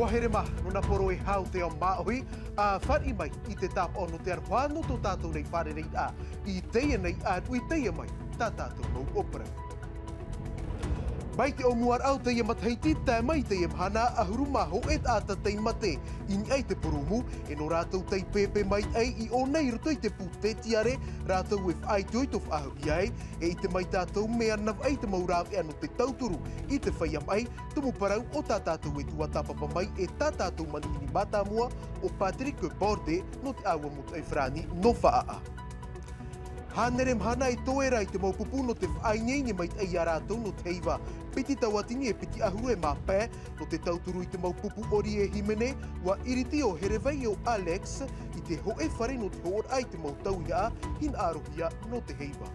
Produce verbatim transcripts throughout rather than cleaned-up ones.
Ua here mā, nō nā poro e hau te ao māʻohi, ʻa fāriʻi mai i te tāpaʻo nō te aroha nō tō tātou nei fārereiraʻa. I teie nei, ʻa ruʻi teie mai, tā tātou mau ʻōpara. Mai te ʻōmuaraʻa o teie matahiti, tae mai teie mahana, ʻahuru mā hōʻē taʻata tei mate i niʻa i te porōmu, e nō rātou tei pēpē maitaʻi i ʻō nei i roto i te pū tētiare, rātou e faʻaitoito faʻahou ai, e ʻite mai tātou mea navaʻi te mau rāveʻa nō te tauturu i te feiā maʻi, tumu parau o tā tātou e tuatāpapa mai e tā tātou manihini mātāmua o Patrick Bordet nō te ʻāua motu ʻai farāni nō Faʻaʻā. Hānere mahana e toe ra i te mau pupu nō te faʻaineine maitaʻi ia rātou nō te heiva piti tauatini e piti ʻahuru e mā pae, nō te tauturu i te mau pupu ʻori e hīmene, ua ʻiriti ʻo Herevei ʻo Alex i te hōʻē fare nō te hoʻoraʻa i te mau tauihaʻa hinaʻarohia nō te heiva.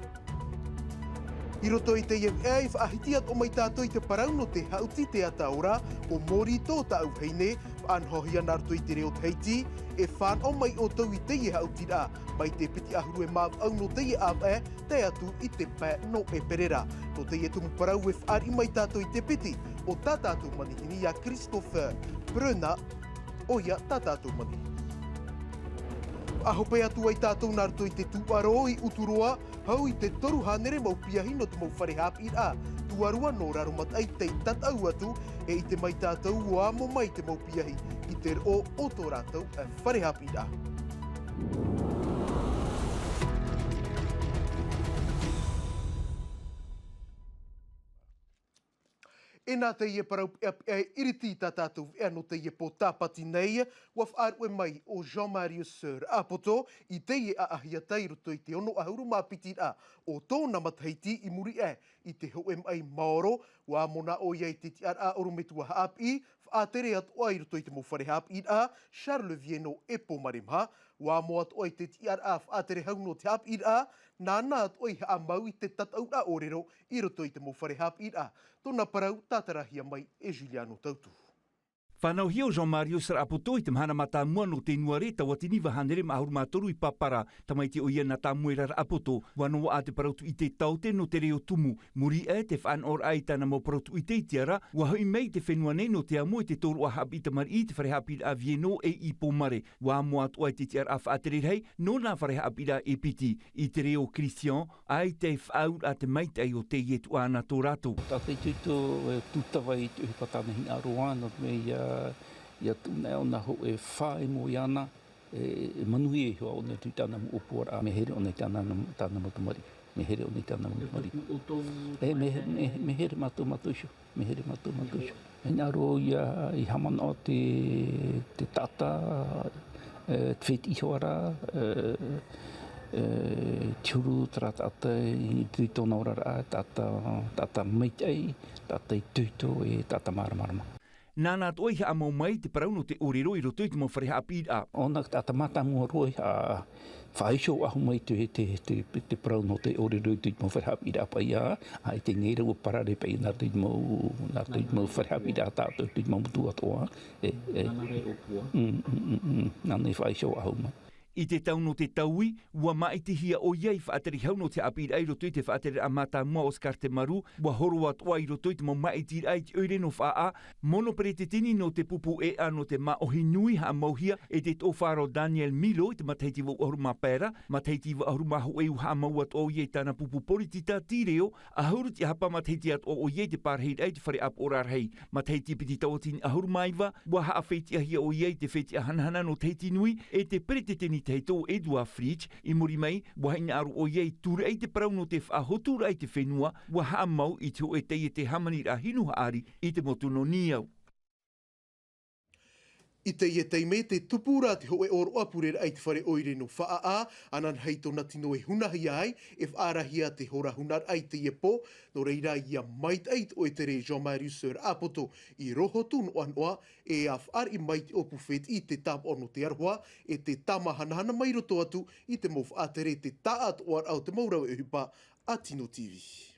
I roto i teie veʻa e faʻahiti atoʻa mai tātou i te parau nō te haʻuti teata ora, ʻo Morito tāʻu vahine, faʻanahohia nā roto i te reo Tahiti, e fānaʻo mai ʻoutou i teie haʻutiraʻa, mai te piti ʻahuru e mā vaʻu nō teie ʻāvaʻe, tae atu i te pae nō ʻEperēra. Nō teie tumu parau e fāriʻi mai tātou i te piti, o tā tātou manihini ia Christopher Prena, ʻoia tā tātou manihini. Faʻahope atu ai tātou nā roto i te tūʻaro i Uturoa, hau i te toru hānere mau piahi nō te mau fare haʻapiʻiraʻa, tuarua nō Raromataʻi tei tataʻu atu, e ʻite mai tātou ua amo mai te mau piahi i te roʻo o tō rātou fare haʻapiʻiraʻa. E nā teie parau peʻapeʻa e ʻiriti tā tātou veʻa nō teie pō tāpati nei, ua faʻaruʻe mai ʻo Jean-Marius Raʻapoto i teie ʻaʻahi ata i roto i te ono ʻahuru mā piti ra o tōna matahiti i muri aʻe i te hōʻē maʻi maoro, ua amo na ʻoia i te tiʻaraʻa ʻorometua haʻapiʻi, faʻatere atoʻa i roto i te mau fare haʻapiʻiraʻa, Charles Viénot e Pōmare maha, ua amo atoʻa i te tiʻaraʻa faʻatere hau nō te haʻapiʻiraʻa, nāna atoʻa i haʻamau i te tataʻuraʻa ʻōrero i roto i te mau fare haʻapiʻiraʻa, tōna parau tātarahia mai e Juliano Tautu. Fānauhia ʻo Jean-Marius Raʻapoto i te mahana mātāmua nō Tenuare, tauatini iva hānere mā ʻahuru mā toru i Papara, tamaiti ʻoia nā Tamuera Raʻapoto, ua noaʻa te parau tuʻite taote nō te reo tumu, muri aʻe te faʻanahoraʻa i tāna mau parau tuʻite i te ara, ua hoʻi mai i te fenua nei nō te amo i te tōroʻa haʻapiʻi tamariʻi i te fare haʻapiʻiraʻa Viénot e i Pōmare, ua amo atoʻa i te tiʻaraʻa faʻatere rahi, nō nā fare haʻapiʻiraʻa e piti, i te reo Christian, ʻaita e faʻaauraʻa te maitaʻi o teie tuʻāna tō rātou. Tātou i te ito, e, tūtava i te ʻohipa tāna hinaʻaro ā, nō te mea ia, ia tuʻu nei ʻōna hōʻē fā e moe ana, e, e manuia iho ā ʻōna i tāna mau ʻōpuaraʻa, mea here ʻōna i tāna, tāna mau tamariʻi, mea here ʻōna i tāna mau tamariʻi. E, mea, mea, mea here mātou, mātou iho. Mea here mātou, mātou iho. E hinaʻaro ia i haʻamanaʻo te, te taʻata, e, te fetiʻi iho ā ra, e, e, te huru terā taʻata i roto i tōna oraraʻa, taʻata, taʻata maitaʻi, taʻata itoito, e taʻata māramarama. Nāna atoʻa i haʻamau mai te parau nō te ʻōrero i roto i te mau fare haʻapiʻiraʻa. ʻŌna taʻata mātāmua roa i haʻa-, faʻaiho faʻahou mai te, te, te, te parau nō te ʻōrero i te mau fare haʻapiʻiraʻa paʻi ā, ʻaita i teie nei rā ua parare paʻi nā roto i te mau, nā roto i te mau fare haʻapiʻiraʻa tātou, i te mau motu atoʻa, e, e. Nāna rā e ʻōpua. Mm, mm, mm, mm. Nāna i faʻaiho faʻahou mai. I te tau nō te taui, ua māʻitihia ʻoia i faʻatere hau nō te haʻapiʻiraʻa i roto i te faʻatereraʻa mātāmua Oscar Temaru, ua horo atoʻa i roto i te mau māʻitiraʻa i te ʻoire nō Faʻaʻā, Mono peretiteni nō te pupu ʻēʻa nō te māʻohi nui haʻamauhia e te toʻofaʻaro Daniel Milo i te matahiti vaʻu ʻahuru mā pae ra, matahiti vaʻu ʻahuru mā hōʻē ua haʻamau atoʻa ʻoia i tāna pupu poritita tīreo, ʻahuru tiʻahapa matahiti atoʻa ʻoia i te pārahiraʻa i te fare ʻāpoʻoraʻa rahi. Matahiti piti tauatini ʻahuru mā iva, ua haʻafetiʻahia ʻoia i te fetiʻa hanahana nō Tahiti Nui e te peretiteni tahito Edouard Fritch, i muri mai, ua hinaʻaro ʻoia i tūraʻi te parau nō te faʻahoturaʻa i te fenua, ua haʻamau i te hōʻē taiete hāmaniraʻa hinu haʻari i te motu nō Niau. I teie taime, tē tupu ra te hōʻē ʻōroʻa pureraʻa i te fare ʻoire nō Faʻaʻā, ananahi tōna tino e hunahia ai, e faʻaarahia te hora hunaraʻa i teie pō, nō reira ia maitaʻi te ʻoire Jean-Marius Raʻapoto i Rōhotu noʻanoʻa, e ʻa fāriʻi mai te ʻōpū fetiʻi i te tāpaʻo nō te aroha, e te tāmāhanahana mai roto atu i te mau faʻatere te taʻatoʻaraʻa o te mau rave ʻohipa a Tino TV.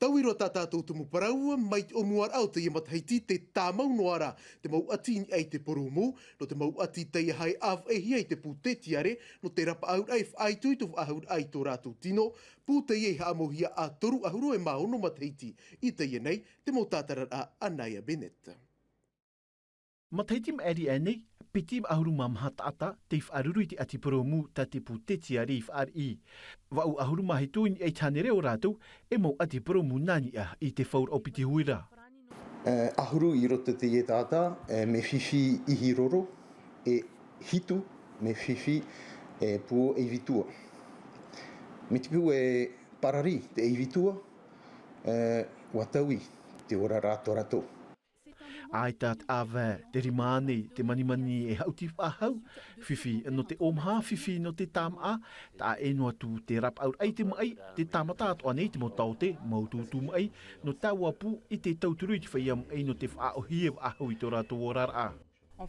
Taui roa tā tātou tumu parau, mai te ʻōmuaraʻa o teie matahiti tē tāmau noa ra te mau ʻati i niʻa i te porōmu, nō te mau ʻati tei ʻāvaʻehia i te pū tētiare, nō te rapaʻauraʻa e faʻaitoito faʻahouraʻa i tō rātou tino, pū teie i haʻamauhia ʻa toru ʻahuru e mā ono matahiti i teie nei, te mau tātararaʻa a Naya Bennett. Matahiti maʻiri aʻe nei, piti mā ʻahuru mā maha taʻata tei faʻaruru i te ʻati purōmu tā te pū tetiare i faʻariʻi. Vaʻu ʻahuru mā hitu i niʻa i te hānere o rātou e mau ʻati purōmu nā niʻa i te fauraʻo piti huira. E, ʻahuru i roto i teie taʻata, e, mea fifi i hiroro, e hitu mea fifi e pū ʻeivitua. Mai te pū e parari te ʻeivitua, e, ʻua taui te oraraʻa tō rātou. ʻAita te ʻāvae, te rima ānei, te manimani e haʻuti faʻahou, fifi nō te ʻōmaha, fifi nō te tāmaʻa, taʻa ʻē noa atu te rapaʻauraʻa i te maʻi, te tāmata atoʻa nei te mau taote, mau tūtū maʻi, nō taua pū i te tauturu i te feiā maʻi nō te faʻaʻohie faʻahou i tō rātou oraraʻa.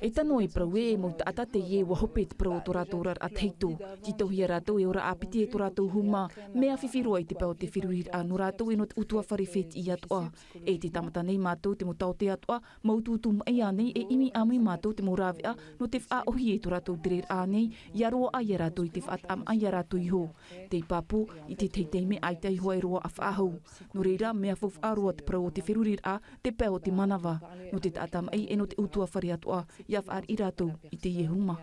E tano e parau ē, e mau taʻata teie ʻua hope te parau o tō rātou oraraʻa tahito. Tītauhia rātou e ora ʻāpiti e tō rātou huma, mea fifi roa i te pae o te feruriraʻa nō rātou e nō te ʻutuāfare fētiʻi atoʻa. E te tāmata nei mātou te mau taote atoʻa, mau tūtū maʻi ānei e ʻimi ʻāmui mātou te mau rāveʻa nō te faʻaʻohie i tō rātou tereraʻa ānei, ʻia roaʻa ia rātou i te faʻataʻamaʻa ia rātou iho. Tei pāpū, i te teitei mea ʻaita iho e roaʻa faʻahou. Nō reira, mea faufaʻa roa te parau o te feruriraʻa, te pae o te manava, nō te taʻata maʻi e nō te ʻutuāfare atoʻa, ʻia faʻariʻi rātou i teie huma.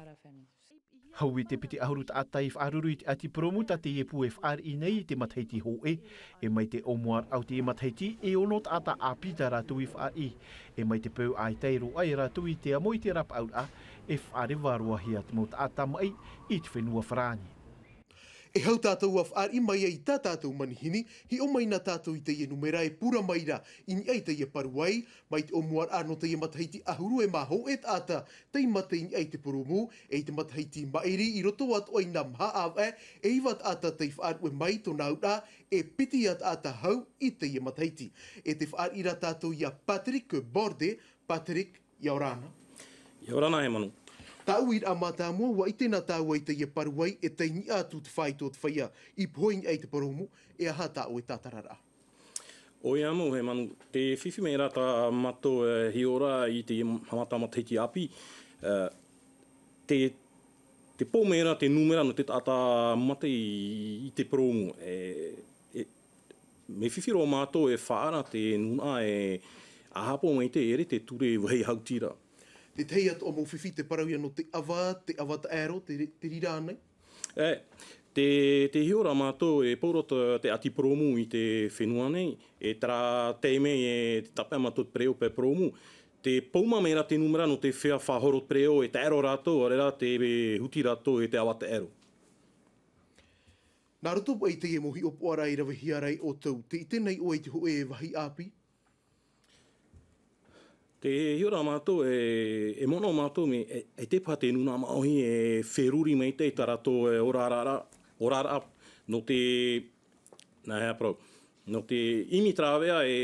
Hau i te piti ʻahuru taʻata i faʻaruru i te ʻati purōmu tā teie pū e faʻariʻi nei i te matahiti hōʻē. E mai te ʻōmuaraʻa o teie matahiti, e ono taʻata ʻāpī tā rātou i faʻariʻi. E mai te peu ʻaita e roaʻa ia rātou i te amo i te rapaʻauraʻa, e faʻareva roa hia te mau taʻata maʻi i te fenua Farāni. E hau tātou ʻua faʻariʻi mai ai i tā tātou manihini, hiʻo mai na tātou i teie nūmera e pura mai ra i niʻa i teie paruai, mai te ʻōmuaraʻa nō teie matahiti ʻahuru e mā hōʻē taʻata tei mate i niʻa i te purōmu, e i te matahiti maʻiri i roto atoʻa i nā maha ʻāvae, e iva taʻata tei faʻaruʻe mai tōna auraʻa, e piti ia taʻata hau i teie matahiti. E te faʻariʻi ra tātou ia Patrick Borde. Patrick, ʻia ora na. ʻIa ora na, Hemanu. Tāʻu uiraʻa mātāmua, ʻua ʻite na tāua i teie paruai, e tei niʻa atu te fāito o te feiā i pohe i niʻa i te purōmu, e aha tā ʻoe tātararaʻa? ʻOia mau, Hemanu, tē fifi mai ra tā mātou, e, hiʻoraʻa i te haʻamata matahiti ʻāpī, e, te, te pau mai ra te nūmera nō te taʻata mate i, i te purōmu, e, e, mea fifi roa mātou e faʻaara te nūnaʻa e ʻāhaʻapo mai te ʻere te ture vāhi haʻutiraʻa. Te tahi atoʻa mau fifi te parau ia nō te ʻava, te ʻava taʻero, te, te reira ānei? E, te, te hiʻo ra mātou e pau roa te, te ʻati purōmu i te fenua nei, e terā taime e te tāpeʻa mātou te pereʻoʻo pae purōmu, tē pau mai ra te nūmera nō te feiā faʻahoro pereʻoʻo e taʻero rātou, ʻaore rā tē huti rātou e te ʻava taʻero. Nā roto paʻi i teie mau hiʻopoʻaraʻa i ravehia ra e ʻoutou, tē ʻite nei ʻoe i te hōʻē vāhi ʻāpī? Tē hiʻo ra mātou e, e mono mātou mea, e, e te paha te nūnaʻa māʻohi e feruri maitaʻi tā rātou e oraraʻa, oraraʻa, nō te, nā hea parau, nō te ʻimi te rāveʻa e,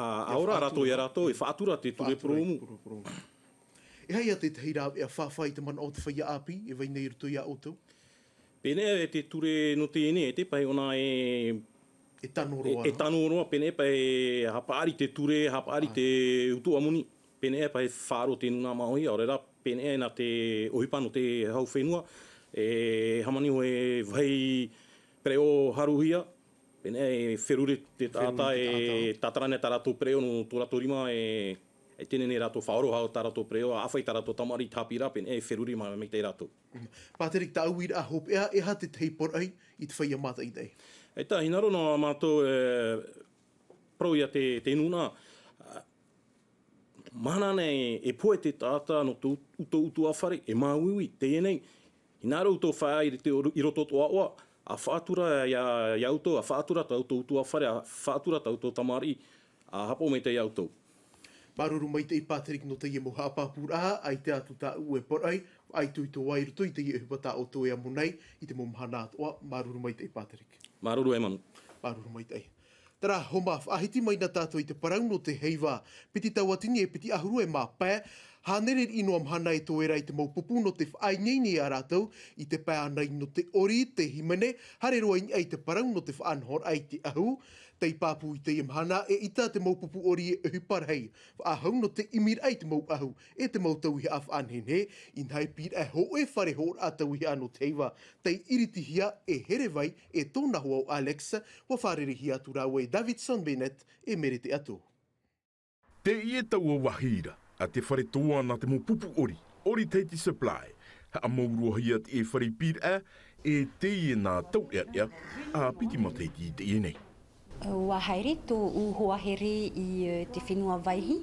a, ʻia ora faʻatura. Rātou ia rātou, e faʻatura te ture purōmu. Faʻatura i te ture purōmu. E aha ia te tahi rāveʻa fāfā i te manaʻo o te feiā ʻāpī, e vai nei i roto ia ʻoutou? Pēnei e te ture nō teie nei, e te pahi ʻōna e, e tano roa, e, e tano roa, pēnei paʻi e haʻapaʻari te ture, haʻapaʻari te utuʻa moni, pēnei paʻi e faʻaroʻo te nūnaʻa māʻohi, ʻaore rā, pēnei nā te ʻohipa nō te hau fenua, e hāmani iho e vāhi pereʻoʻo haruhia, pēnei e feruri te taʻata, feruri te taʻata, e tātara nei tā rātou pereʻoʻo nō tō rātou rima, e, e teie nei rātou faʻaroʻo hau tā rātou pereʻoʻo, ʻāfaʻi tā rātou tamariʻi i te haʻapiʻiraʻa, pēnei e feruri mai, maitaʻi rātou. Patrick, tāʻu uiraʻa hopeʻa, e aha te tahi poroʻi i te feiā mātaʻitaʻi? ʻAita, hinaʻaro noa mātou, e, parau ia te, te nūnaʻa, mahana nei e pohe te taʻata nō tō, tō ʻoutou ʻutuāfare, e māuiui, teie nei, hinaʻaro ʻoutou faʻaʻite i roto o te ʻoaʻoa, ʻa faʻatura ia, ia ʻoutou, ʻa faʻatura tā ʻoutou ʻutuāfare, ʻa faʻatura tā ʻoutou tamariʻi, ʻa haʻapaʻo maitaʻi ia ʻoutou. Māuruuru maitaʻi Patrick nō teie mau haʻapāpūraʻa, ʻaita atu tāʻu e poroʻi, faʻaitoito ai i roto i teie ʻohipa tā ʻoutou e amo nei, i te mau mahana atoʻa, māuruuru maitaʻi Patrick. Māuruuru e Manu. Māuruuru maitaʻi. Terā, Homa, faʻahiti mai na tātou i te parau nō te heiva. Piti tauatini e piti ʻahuru e mā pae, hānere riʻi noa mahana e toe ra i te mau pupu nō te faʻaineine ia rātou, i te pae ānei nō te ʻori, te hīmene, haere roa i niʻa i te parau nō te faʻanahoraʻa i te ʻahu. Tei pāpū i teie mahana, eʻita te mau pupu ʻori e ʻohipa rahi faʻahou nō te ʻimiraʻa i te mau ʻahu, e te mau tauihaʻa faʻanehenehe, inaha e pīraʻe hōʻē fare hoʻoraʻa tauihaʻa nō te heiva, tei iritihia e Herevai, e tōna hoa ʻo Alex, ʻua fārereihia atu rāua e Davidson Bennett, e Merete Ato. Teie taua vāhi ra, a te fare toa nā te mau pupu ʻori, ʻOri Tahiti Supply, haʻamauruahia teie fare pīraʻa, e teie nā taureʻareʻa, a piti matahiti i teie nei. Ua haere tōʻu hoa here i, e, te fenua Vaihi,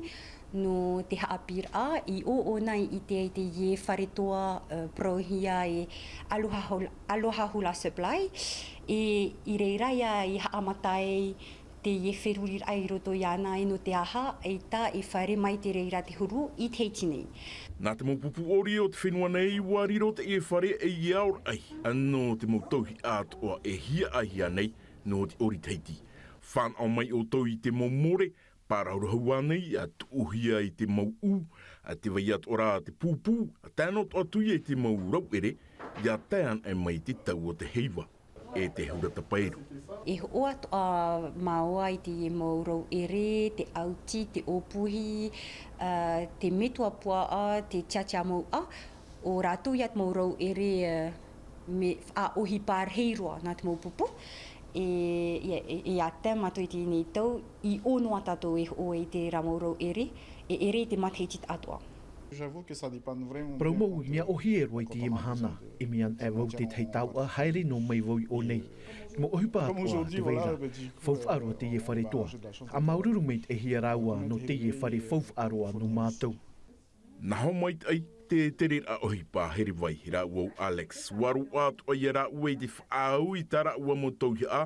nō te haʻapiʻiraʻa, i ʻō ʻōna i ʻite ai teie fare toa, e, parauhia e Aloha Hul-, Aloha Hula Supply, e, i reira ia i haʻamata ai teie feruriraʻa i roto iāna e nō te aha, eita e fare mai te reira te huru i Tahiti nei. Nā te mau pupu ʻori o te fenua nei, ua riro teie fare ei aoraʻi, nō te mau tauihaʻa atoʻa e hiaʻaihia nei, nō te ʻori Tahiti. Fānaʻo mai ʻoutou i te mau more, pārahurahu ānei, a tuʻuhia i te mau ʻū, a te vai atoʻa rā te pūpū, a tae noa atoʻa atu ia i te mau rauʻere, ia tae anaʻe mai i te tau o te heiva, e te hura tapairu. E hoʻo atoʻa māua i te mau rauʻere, te ʻauti, te ʻōpuhi, a, te metua puaʻa, te tiatia mouʻa, ʻo rātou ia te mau rauʻere, e, me, faʻaʻohipa rahi roa nā te mau pupu. E, e, e, e ʻia tae mātou i teie nei tau, i ʻō noa tātou e hoʻo i terā mau rauʻere, e ʻere i te matahiti taʻatoʻa. J'avoue que ça dépend vraiment. Parau mau, mea ʻōhie roa i teie mahana, e mea anaʻe vau tētahi taoʻa, haere noa mai vau i ʻō nei. Te mau ʻohipa atoʻa, te vai ra, faufaʻa roa teie fare toa. Haʻamāuruuru maitaʻihia rāua nō teie fare faufaʻa roa nō mātou. Naho maitaʻi te tereraʻa ʻohipa here vai, rāua ʻo Alex, ua roaʻa atoʻa ia rāua i te faʻaau i tā rāua mau tauihaʻa,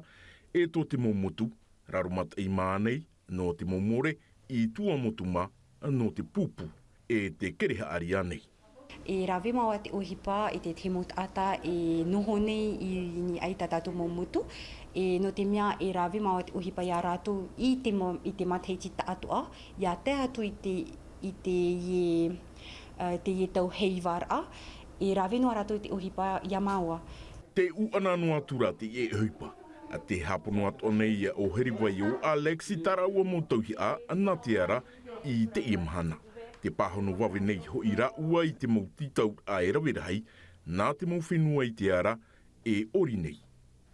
e tō te mau motu, raro mataʻi mā nei, nō te mau more, i Tuamotu mā, nō te pūpū, e te kere haʻari ānei. E rave māua te ʻohipa i te tahi mau taʻata e noho nei i niʻa i tā tātou mau motu, e nō te mea e rave māua te ʻohipa ia rātou i te ma-, i te matahiti taʻatoʻa, ʻia tae atu i te, i teie, e, teie tau heivaraʻa, e rave noa rātou te ʻohipa ia māua. Tē ʻūʻana noa atu ra teie ʻohipa, a tē hāpono atoʻa nei ʻo here vai ʻo Alex i tā rāua mau tauihaʻa, nā te ara, i teie mahana. Tē pāhono vave nei hoʻi rāua i te mau tītauraʻa e rave rahi, nā te mau fenua i te ara, e ʻori nei,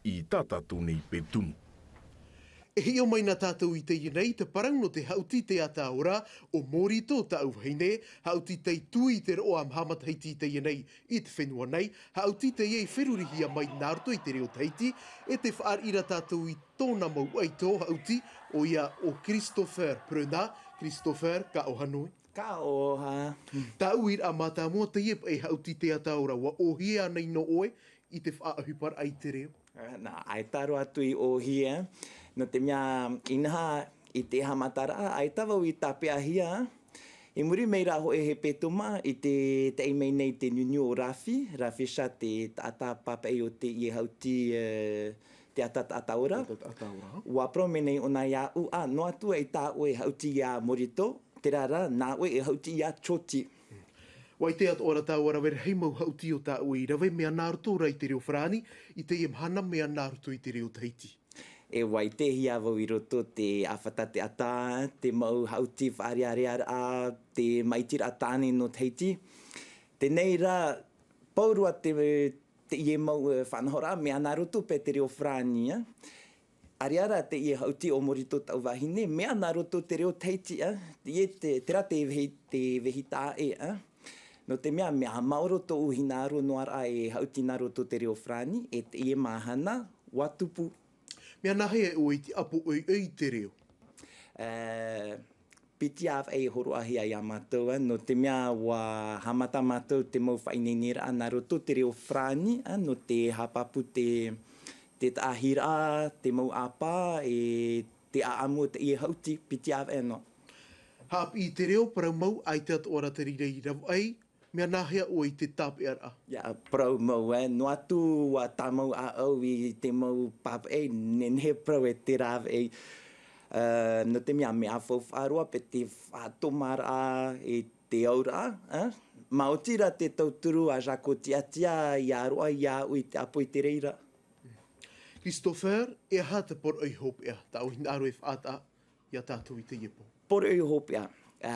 i tā tātou nei Petunu. E hiʻo mai na tātou i teie nei, te parau nō te haʻuti teata ora, ʻo Morito tāʻu vahine, haʻuti tei tū i te roʻo a Mahamatahiti i teie nei, i te fenua nei, haʻuti teie i ferurihia mai nā roto i te reo Tahiti, e tē fāriʻi ra tātou i tōna mau ʻaito haʻuti, ʻoia ʻo Christopher Prena. Christopher, ka ʻoha nui. Ka ʻoha. Tāʻu uiraʻa mātāmua, teie paʻi haʻuti teata ora, ua ʻōhie ānei nō ʻoe i te faʻaʻohiparaʻa i te reo? Nā, ʻaita roa atu i ʻōhie, nō te mea, inaha i te haʻamataraʻa, ʻaita vau i tāpeʻahia. I muri mai rā hoʻi he petoma, i te taʻi mai nei te niuniu o Rafi, Rafi Shah te taʻata pāpaʻi o teie haʻuti, e, teata taʻata ora. Teata taʻata ora. Ua parau mai nei ʻōna iāʻu, ā, noa atu ai tā ʻoe haʻuti iā Morito, terā rā, nā ʻoe e haʻuti iā Choti. Ua ʻite atoʻa ra tāua rave rahi mau haʻuti o tāʻu i rave, mea nā roto rā i te reo Farāni, i teie mahana mea nā roto i te reo Tahiti. E ua ʻitehia vau i roto te ʻāfata teata, te mau haʻuti faʻarearearaʻa, te māʻitiraʻa tāne nō Tahiti. Teie rā, pauroa te, teie mau, e, faʻanahoraʻa, mea nā roto paʻi te reo Farāni, ā. ʻAreʻa rā teie haʻuti ʻo Morito tāʻu vahine, mea nā roto te reo Tahiti, ā. Teie te, terā te vehi, te vehi taʻa ʻē, ā. Nō te mea, mea maoro tōʻu hinaʻaro noa ra e haʻuti nā roto te reo Farāni, e teie mahana, ua tupu. Mea nāhea ʻoe i te ʻapo ʻoiʻoi i te reo? E, piti ʻāvaʻe e hōroʻahia iā mātou, ā, nō te mea ua haʻamata mātou te mau faʻaineineraʻa nā roto te reo Farāni, ā, nō te haʻapāpū te, te taʻahiraʻa, te mau ʻāpā, e te ʻaʻamu o teie haʻuti, piti ʻāvaʻe noa. Haʻapiʻi i te reo, parau mau, ʻaita atoʻa ra te reira i ravaʻai, mea nāhea ʻoe i te tāpeʻaraʻa? ʻIa, parau mau, ē, noa atu ua tāmau ʻāʻau i te mau pāpaʻi, nehenehe parau e te rāveʻi. Ā, nō te mea, mea faufaʻa roa paʻi te faʻatomaraʻa i te auraʻa, ā? Maoti rā te tauturu a Jacques Tiatia, ʻia roaʻa iāʻu i te ʻapo i te reira. Christopher, e aha te poroʻi hopeʻa, tāʻu hinaʻaro e faʻataʻa iā tātou i teie pō? Poroʻi hopeʻa, ā,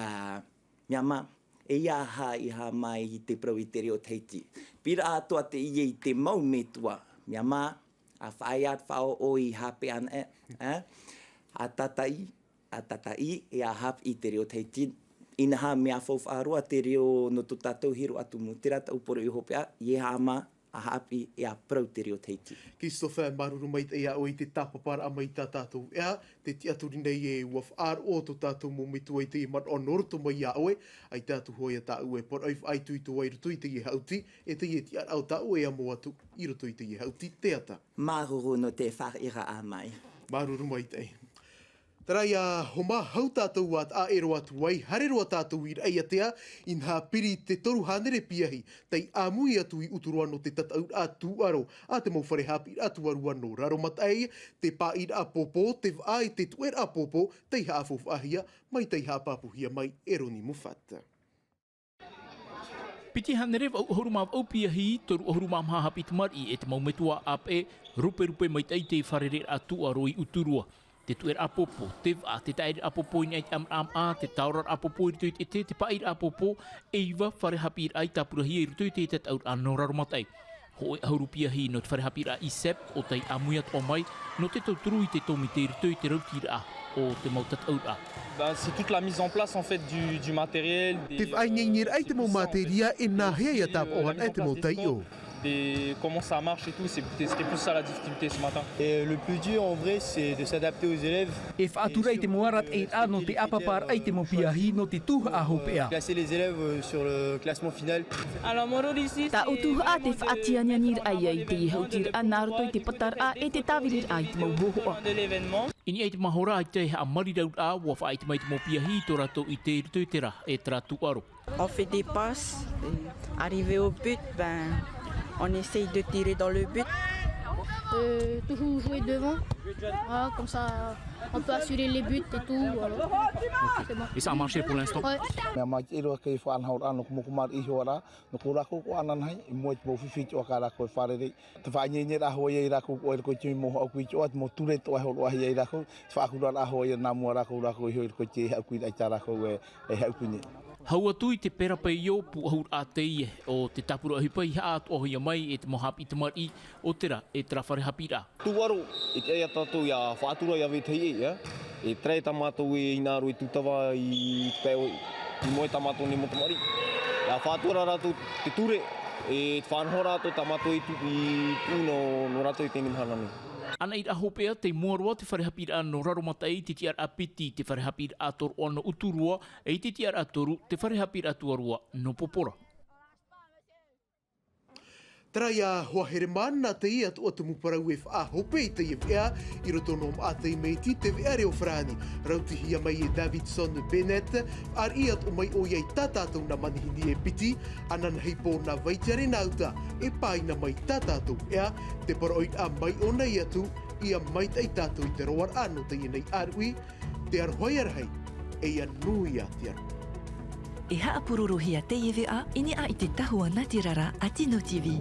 mea mā, e ia aha i haʻamā i te parau i te reo Tahiti. Pīraʻa atoʻa teie i te mau metua, mea mā, ʻa faʻaea te faʻaʻoʻo i hape anaʻe, ā, ʻa tātaʻi, a tātaʻi e a haʻapiʻi te reo Tahiti. Inaha mea faufaʻa roa te reo nō tō tātou hiro atu mau, terā taʻu poroʻi hopeʻa, ʻia haʻamā a haʻapiʻi e a parau te reo Tahiti. Christopher, māuruuru maitaʻi iā ʻoe i te tāpaparaʻa mai i tā tātou ʻeʻa, te tiʻaturi nei ē ʻua faʻaroʻo tō tātou mau metua i teie manaʻo nō roto mai iā ʻoe, ʻaita atu hoʻi tāʻu e poroʻi faʻaitoito ai i roto i teie haʻuti, e teie tiʻaraʻa o tāʻu e amo atu i roto i teie haʻuti teata. Māuruuru nō te fāriʻiraʻa mai. Māuruuru maitaʻi. Terā ia Homa, hau tātou ā taʻa ʻē roa atu ai, haere roa tātou i Raʻiātea, inaha piri te toru hānere piahi, tei ʻāmui atu i Uturoa nō te tataʻuraʻa tūʻaro a te mau fare haʻapiʻiraʻa tuarua nō Raromataʻi, te pāʻiraʻa pōpō, te vaʻa ʻe te tuʻeraʻa pōpō, tei haʻafaufaʻahia mai, tei haʻapāpūhia mai e Ronnie Moffat. Piti hānere vaʻu ʻahuru mā vaʻu piahi, toru ʻahuru mā maha haʻapiʻi tamariʻi ʻe te mau metua ʻāpeʻe, ruperupe maitaʻi i te fārereiraʻa tūʻaro i Uturoa. Te tuʻeraʻa pōpō, te vaʻa, te taʻereraʻa pōpō i niʻa i te ʻāmaraʻa māʻa, te taoraraʻa pōpō i roto i te ʻete, te pāʻiraʻa pōpō, e iva fare haʻapiʻiraʻa i tāpurahia i roto i te tataʻuraʻa nō Raromataʻi. Hōʻē ʻahuru piahi nō te fare haʻapiʻiraʻa ISEP, ʻo tei ʻāmui atoʻa mai nō te tauturu i te tōmite i roto i te rautiraʻa o te mau tataʻuraʻa. Ben, c'est toute la mise en place, en fait, du, du matériel, des, Te faʻaineine raʻa i te mau mātēria e nāhea ia tāpaʻo ana e te mau taiʻo. Des, comment ça marche et tout, c'est, c'était plus ça la difficulté ce matin. Et le plus dur, en vrai, c'est de s'adapter aux élèves. E faʻatura i te mau arataʻiraʻa nō te ʻāpaparaʻa i te mau piahi nō te tuhaʻa hopeʻa. Classer les élèves, euh, sur le classement final. Alors, mon rôle ici, c'est... Tāʻu tuhaʻa te faʻatianianiraʻa ia i teie haʻutiraʻa nā roto i te pataraʻa ʻe te tāviriraʻa i te mau hōhoʻa. De l'événement. I niʻa i te mahora ʻaita e haʻamariraʻa, ʻua faʻaʻite mai te mau piahi i tō rātou ʻite i roto i terā, e terā tūʻaro. On fait des passes, et arrivé au but, ben, on essaye de tirer dans le but. Euh, toujours jouer devant. Voilà, comme ça, on peut assurer les buts et tout. Voilà. C'est bon. Et ça a marché pour l'instant ? Ouais. Mea maitaʻi roa te faʻanahoraʻa nō te mau tamariʻi iho ā, nō tō rātou ʻoaʻoa ananahi, i mua i te mau fifi atoʻa tā rātou e fārerei. Te faʻaineine hoʻi ia rātou i roto i te mau haʻapiʻi atoʻa, te mau ture atoʻa e hōroʻahia ia rātou, te faʻaturaraʻa hoʻi ia nā mua rātou, rātou iho i roto i te haʻapiʻiraʻa tā rātou e, e haʻapiʻi nei. Hau atu i te Pera Peio, pūʻohuraʻa teie o te tāpura ʻohipa i haʻaatoʻahia mai e te mau haʻapiʻi tamariʻi o terā, e terā fare haʻapiʻiraʻa. Tūʻaro, e tiʻa ia tātou ʻia faʻatura ʻia vetahi ʻē, ʻia. E terā tā mātou e hinaʻaro e tūtava i te pae ʻoe, i mua i tā mātou nei mau tamariʻi. ʻIa faʻatura rātou te ture, e faʻanaho rātou tā mātou e tū, i tū nō, nō rātou i teie mahana nei. Anaʻiraʻa hopeʻa, tei mua roa te fare haʻapiʻiraʻa nō Raromataʻi, te tiʻaraʻa piti, te fare haʻapiʻiraʻa tōroʻa nō Uturoa, ʻe i te tiʻaraʻa toru, te fare haʻapiʻiraʻa tuarua nō Popora. Terā ia Hoa Heremana, teie atoʻa tumu parau e faʻahope i teie veʻa, i roto nō Maʻa Taime Iti, te veʻa reo farāni. Rautihia mai e Davidson Bennett, faʻariʻi atoʻa mai ʻoia i tā tātou nā manihini e piti, ananahi pō nā Vaitiare Nauta, e pāina mai tā tātou ʻeʻa, te poroʻi ʻā mai ʻōna atu, ʻia maitaʻi tātou i te roaraʻa nō teie nei ʻāruʻi, te aroha ia rahi, ʻe ʻia nui ā te aroha. E haʻapurorohia teie veʻa i niʻa i te tahua nātirara a Tino TV.